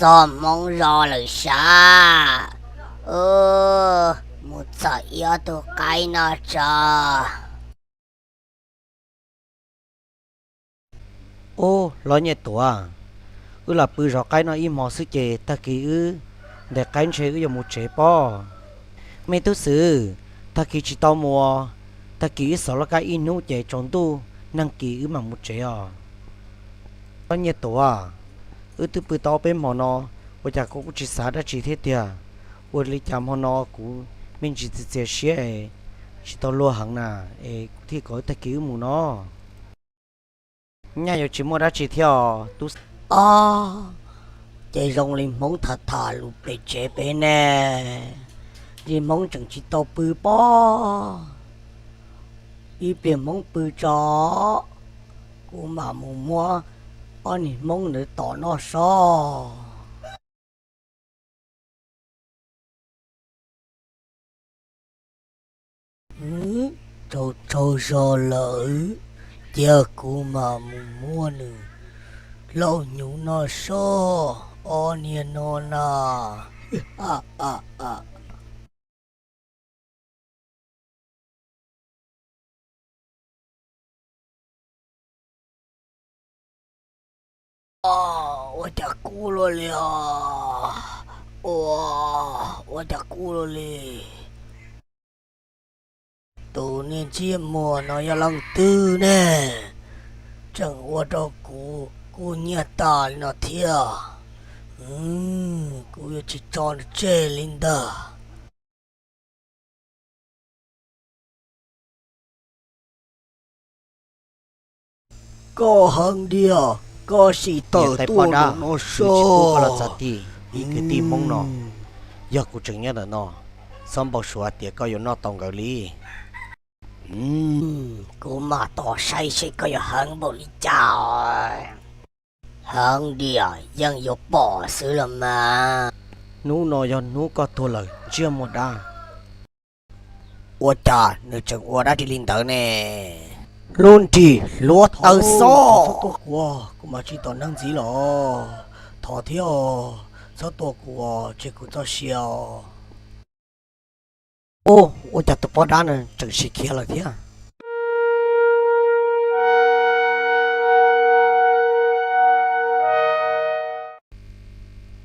txog Hmoob zos lawm sav. Ub, mus txog ib ob tug qaib noj tso. Ub, Lob Nyiaj Tuam, wb los pw zov qaib no ib hmo xwb ces tag kis wb ntes qaib ntshe wb yuav mus tsev pob. Me tub xwm, tag kis tsis tau mus, tag kis wb xov laj kab ib hnub ces tsaus ntuj nag kis wb mam mus tsev os. Lob Nyiaj Tuam, wb twb pw tau ob peb hmo no, ua cas koj kuj tsis xav dab tsi thiab tiag? Ua li cas hmo no kuv me ntsis txias txias siab es tsis tau luag heev na, es kuv thiaj kom wb tag kis wb mus no. Nyaj yuav tsis muaj dab tsi thiab os tub. Ob, ces zoo li Hmoob tham tham lus pem tsev pem ne, li Hmoob tseem tsis tau pw pob. Ib pliag Hmoob pw tso, kuv mam mus muab ob niag Hmoob ntawd tom noj sob. Tsaug tsaug zog lawm, cia kuv mam mus muab nws lauj hnyuv noj sob ob niag no na. Ua cas kub luaj li os? Ua, ua cas kub luaj li? Tus niag ntsej muag no yog leej twg ne? Tseem ua rau kuv kub hnyiab tas li no thiab. Kuv yuav tsis tso nws tseg li ntag. Koj heev diam, koj sim tawm tuaj no no soj. Ib kwv tij Hmoob no, yog kuv tseem nyob ntawm no, txhob npau suav tias koj yuav noj tau nkawd li. Kuv mam tos saib seb koj yuav heev npaum li cas. Heev diam, yeej yuav pom xwb los mas. Hnub no yog hnub koj tuag lawm ntsiag muag dab. Ua cas nws tseem ua dab tsi li ntawd ne? Lub nrig hluav taws xo. Kuv mas tsis tom neeg ntxiv los thov thiab os, txhob tua kuv os, tseg kuv txoj sia os. Ub, ua cas tus poj dab no tseem sib khiav lawm thiab?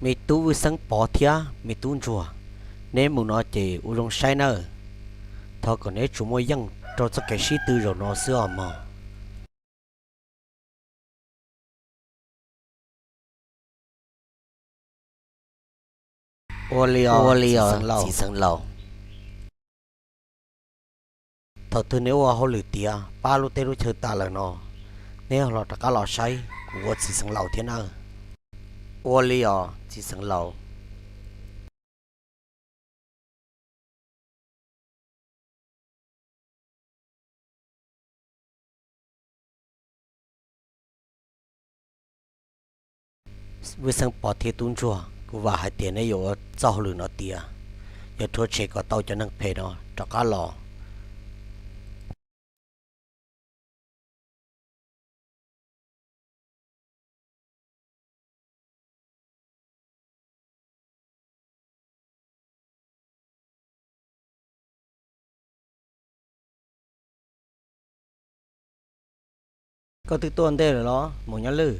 Me tub Vwj Xeeb Pov thiab me tub Ntsuag, neb mus no ces ua zoo saib nawb. Thov kom neb tsuas muaj yeej rau txoj kev sib tw zaum no xwb os mog. Ua li os txiv xeev laus. Thaum twg neb ua hauj lwm tiav pab lub teb lub chaw tas lawm no, neb los rov qab los saib kuv ua txiv xeev laus thiab nawb. Ua li os txiv xeev laus. Vwj Xeeb Pov thiab tub Ntsuag, kuv vam hais tias neb yuav ua txoj hauj lwm no tiav, yuav rhuav tshem kom tau cov neeg phem no rov qab los. Koj twb tuaj ntej lawm los maum nyab lwj?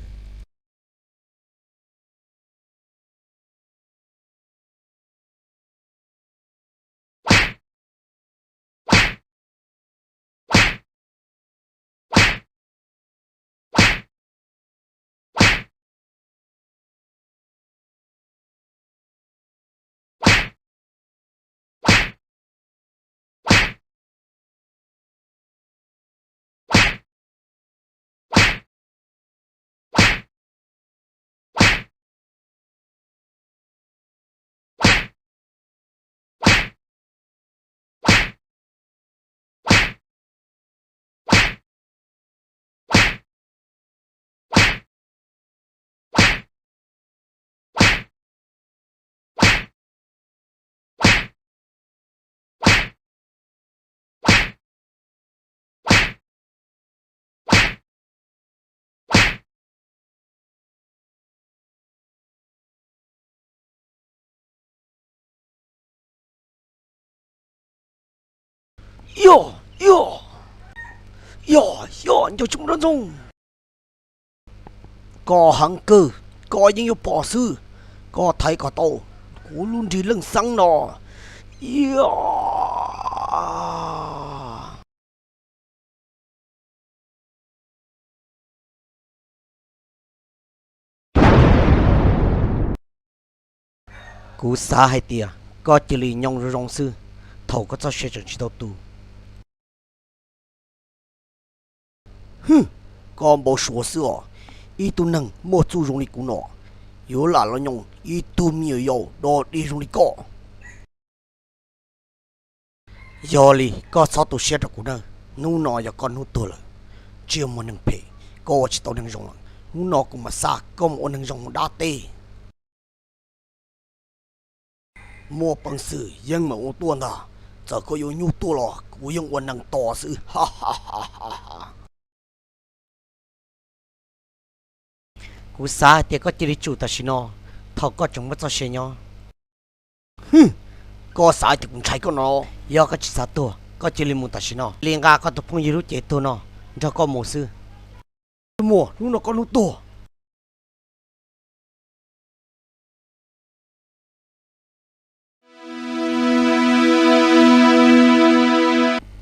Yog, yog, yog, yog, nco tsis muaj dab ntxoog. Koj heev kawg, koj yeej yuav pom xwb. Koj thaiv kom tau kuv lub nrig leej xeeb no. Yog. Kuv xav hais tias koj cia li nyooj zoo zoo xwb, thaum koj txoj sia tseem tsis tau tu. Hwm, koj npau suav xwb os. Ib tug neeg muaj txuj zoo li kuv no yuav lam los nyooj ib tug me nyuam yaus dog dig zoo li koj. Yog li koj txhob tu siab rau kuv na. Hnub no yog koj hnub tuag lawm, tsiaj muaj neeg phem, koj ua tsis tau neeg zoo lawm. Hnub no kuv mam xa koj mus ua neeg zoo mus dab teb. Muaj peev xwm yeej meem ua tuaj ntag, txawm koj yuav nyuj tuaj los kuv yeej ua neeg tos xwb. Kuv xav hais tias koj cia li tsum tam sim no, thaum koj tseem muaj txoj sia nyob. Hwm, koj xav tias kuv ntshai koj no? Yog koj tsis xav tuag, koj cia li mus tam sim no, li nqa koj tus phooj ywg lub cev tuag no nrog koj mus xwb. Muaj, hnub no koj hnub tuag.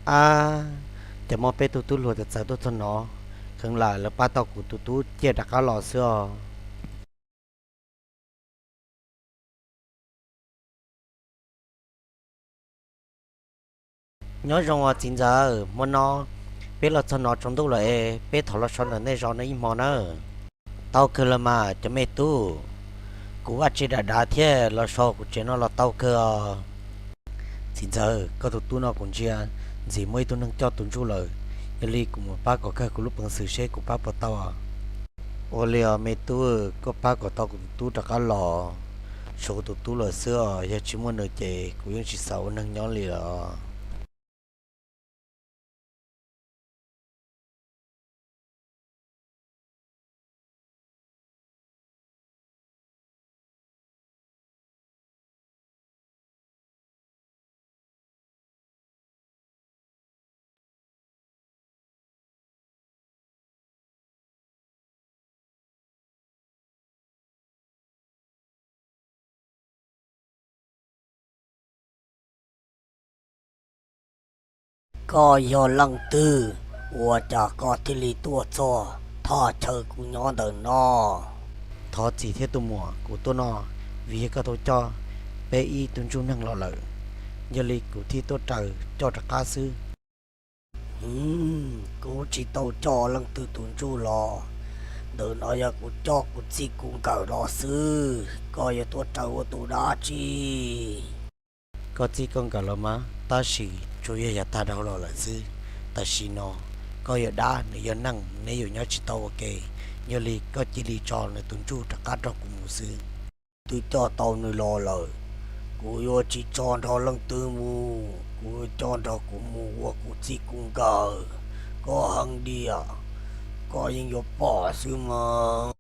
Ab, ces muab peb tug tub hluas txawv tuaj txog no, kheev lam lawv pab tau kuv tus tub ciaj rov qab los xwb os. Nyob zoo os txiv ntxawm, hmo no peb los txog no tsaus ntuj lawm es peb thov los so ntawm nej zos no ib hmo nawb. Tau kawg los mas cov me tub, kuv vaj tse dav dav thiab los so kuv tsev no los tau kawg os. Txiv ntxawm, koj tus tub no kuv ntsia ntxim muaj ib tug neeg coj tus ntsuj lawm, yog li kuv mus pab kom kawg kuv lub peev xwm seb kuv pab puas tau. Ua li os me tub, koj pab kom tau kuv tus tub rov qab los. Tshuav kuv tus tub lawm xwb os, yog tsis muaj nws ces kuv yeej tsis xav ua neeg nyob li lawm. Koj yog leej twg? Ua cas koj thiaj li tuaj txog thaj chaw kuv nyob ntawm no? Thov txim thiab tus muam, kuv tuaj no vim yog koj tau coj peb ib tug ntsuj neeg los lawm, yog li kuv thiaj tuaj raws coj rov qab xwb. Kuv tsis tau coj leej twg tus ntsuj los, ntawm no yog kuv coj kuv txij kuv nkawm los xwb, koj yuav tuaj raws ua tus dab tsi? Koj txij koj nkawm los mas, tab sis tsuas yog yav tag dhau los lawm xwb. Tam sim no koj yog dab, nws yog neeg, neb yuav nyob tsis tau ua ke, yog li koj cia li tso nws tus ntsuj rov qab nrog kuv mus xwb. Twb coj tau nws los lawm, kuv yuav tsis tso nrog leej twg mus, kuv yuav coj nrog kuv mus ua kuv txij kuv nkawm. Koj heev diam, koj yeej yuav pom xwb mas.